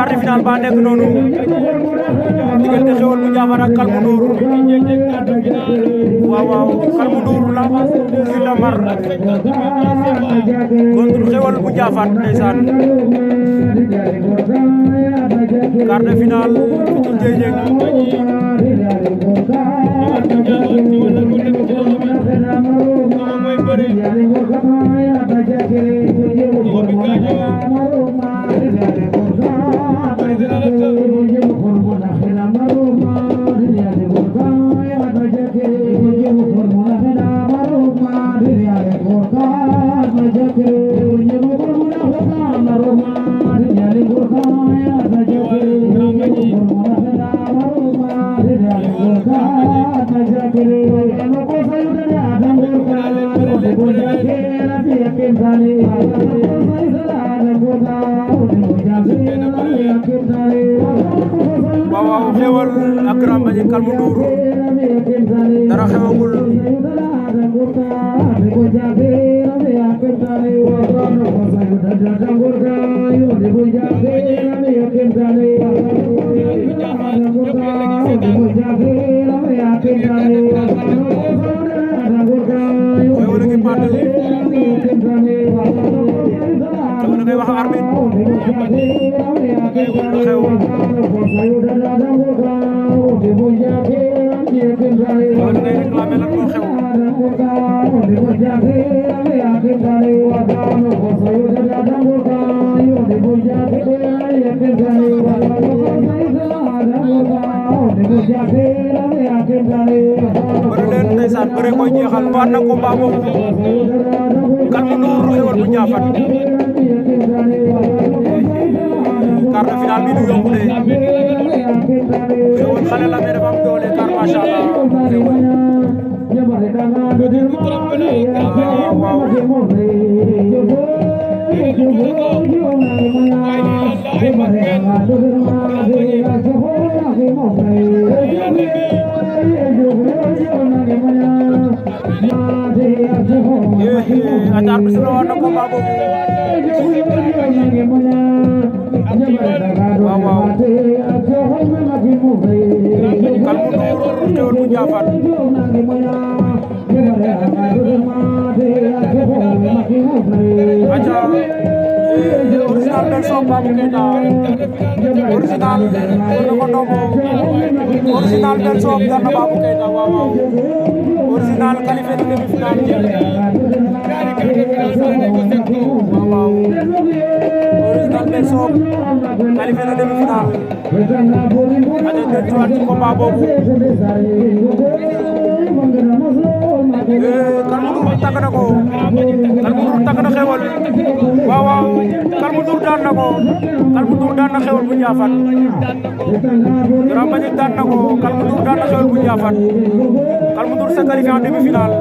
quart de finale ba nekk noonu diggante Xewal bu Ndiaffate ak Kalmu Ndour waaw waaw Kalmu Ndour la Ville de Mar contre Xewal bu Ndiaffate ndeysaan quart de finale Ndiédiène waaw Xewal ak Grand Mbagnick Kalmu Ndour dara xewagul ngay wax arbitre xew wala ngay réclamer lan moo xew bëri leen ndeysaan bëre koy jeexal waat na combat boobu Kalmu Ndour Xewal bu Ndiaffate quart de finale bi du yomb de Xewal xale la mais dafa am doole car macha Allah waaw atar bi solo na combat boobu waaw waaw Kalmu Ndour Xewal bu Ndiaffate aca original Belso Babou Keita original na ko ndomo original Belso daan na Babou Keita waaw waaw original qualifié de demi-finale waaw waaw original Belso qualifié de demi-finale aca den ci waat ci combat boobu Kalmu Ndour tàgg na ko Kalmu Ndour tàgg na Xewal waaw waaw Kalmu Ndour daan na ko Kalmu Ndour daan na Xewal bu Ndiaffate Grand Mbagnick daan na ko Kalmu Ndour daan na Xewal bu Ndiaffate Kalmu Ndour se qualifié en demi-finale